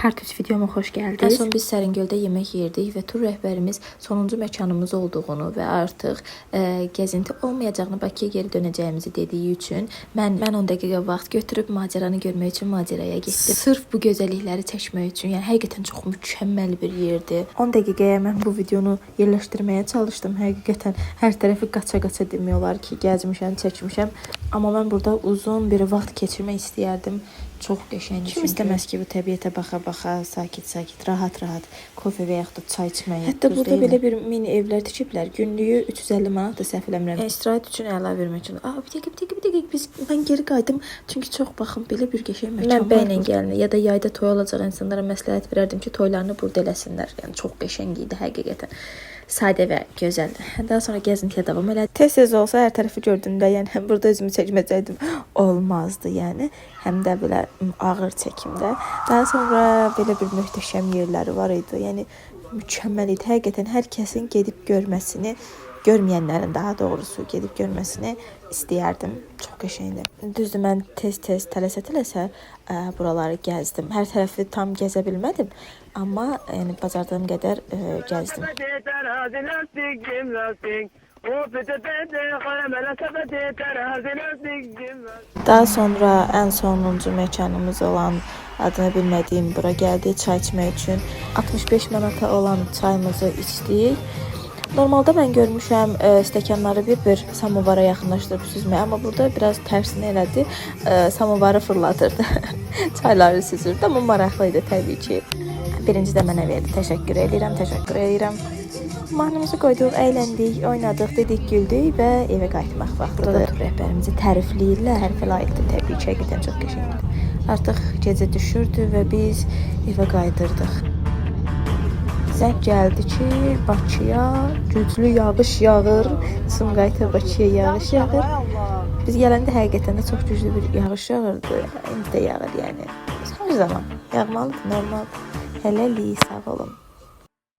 Part 3 videoma xoş gəldiniz. Ən son biz Səringöldə yemək yeyirdik və tur rəhbərimiz sonuncu məkanımız olduğunu və artıq gəzinti olmayacağını, Bakıya geri dönəcəyimizi dediyi üçün mən 10 dəqiqə vaxt götürüb maceranı görmək üçün maceraya getdim. Sırf bu gözəllikləri çəkmək üçün, yəni həqiqətən çox mükəmməl bir yerdir. 10 dəqiqəyə mən bu videonu yerləşdirməyə çalışdım. Həqiqətən hər tərəfi qaça-qaça demək olar ki, gəzmişəm, çəkmişəm. Amma mən burada uzun bir vaxt keçirmək istəyərdim. Çox qəşəngdir. Kim Kim istəməz ki, bu təbiətə baxa-baxa, sakit-sakit, rahat-rahat kofe və yaxud da çay içməyi. Hətta Düz burada deyilmi? belə bir mini evlər tikiblər. Günlüyü 350 manatdır, səhv eləmirəm. Yəni istirahət üçün əla bir məkan. Aa, bir dəqiqə, bir dəqiqə, bir dəqiqə. Mən geri qayıtdım. Çünki çox baxın, belə bir qəşəng məkan Mən var bəylə burada. gəlini ya da yayda toy olacaq insanlara məsləhət verərdim ki, toylarını burada eləsinlər. Yəni çox qəşəng idi həqiqətən. Sadə və gözəldir. Daha sonra gəzintiyə davam elədim. Tez-tez olsa hər tərəfi gördüyümdə, yəni həm burada özümü çəkməyəcəkdim, olmazdı, yəni. Həm də belə ağır çəkimdə. Daha sonra belə bir möhtəşəm yerləri var idi. Yəni mükəmməl idi. Həqiqətən hər kəsin gedib görməsini, görməyənlərin daha doğrusu gedib görməsini istəyərdim. Çox qəşəngdir. Düzdür, mən tez-tez tələsə-tələsə buraları gəzdim. Hər tərəfi tam gəzə bilmədim, amma yəni bacardığım qədər gəzdim. Terazi lastik cimnastik. Terazi lastik cimnastik. Daha sonra ən sonuncu məkanımız olan adını bilmədiyim bura gəldik çay içmək üçün. 65 manata olan çayımızı içdik. Normalda mən görmüşəm stəkanları bir-bir samovara yaxınlaşdırıb süzməyi, amma burada biraz tərsini elədi. Samovarı fırladırdı. Çayları süzürdü, amma maraqlı idi təbii ki. Birinci də mənə verdi. Təşəkkür eləyirəm, təşəkkür eləyirəm. Mahnımızı qoyduq, əyləndik, oynadıq, dedik, güldük və evə qayıtmaq vaxtıdır. Burada da tur rəhbərimizi tərifləyirlər. Tərifə layiqdir təbii ki, həqiqətən çox qəşəngdir. Artıq gecə düşürdü və biz evə qayıdırdıq. Zəng gəldi ki, Bakıya güclü yağış yağır. Sumqayıta Bakıya yağış yağır. Biz gələndə həqiqətən də çox güclü bir yağış yağırdı. İndi də yağır yəni. Hər zaman yağmalıdır, normaldır. Hələlik, sağ olun.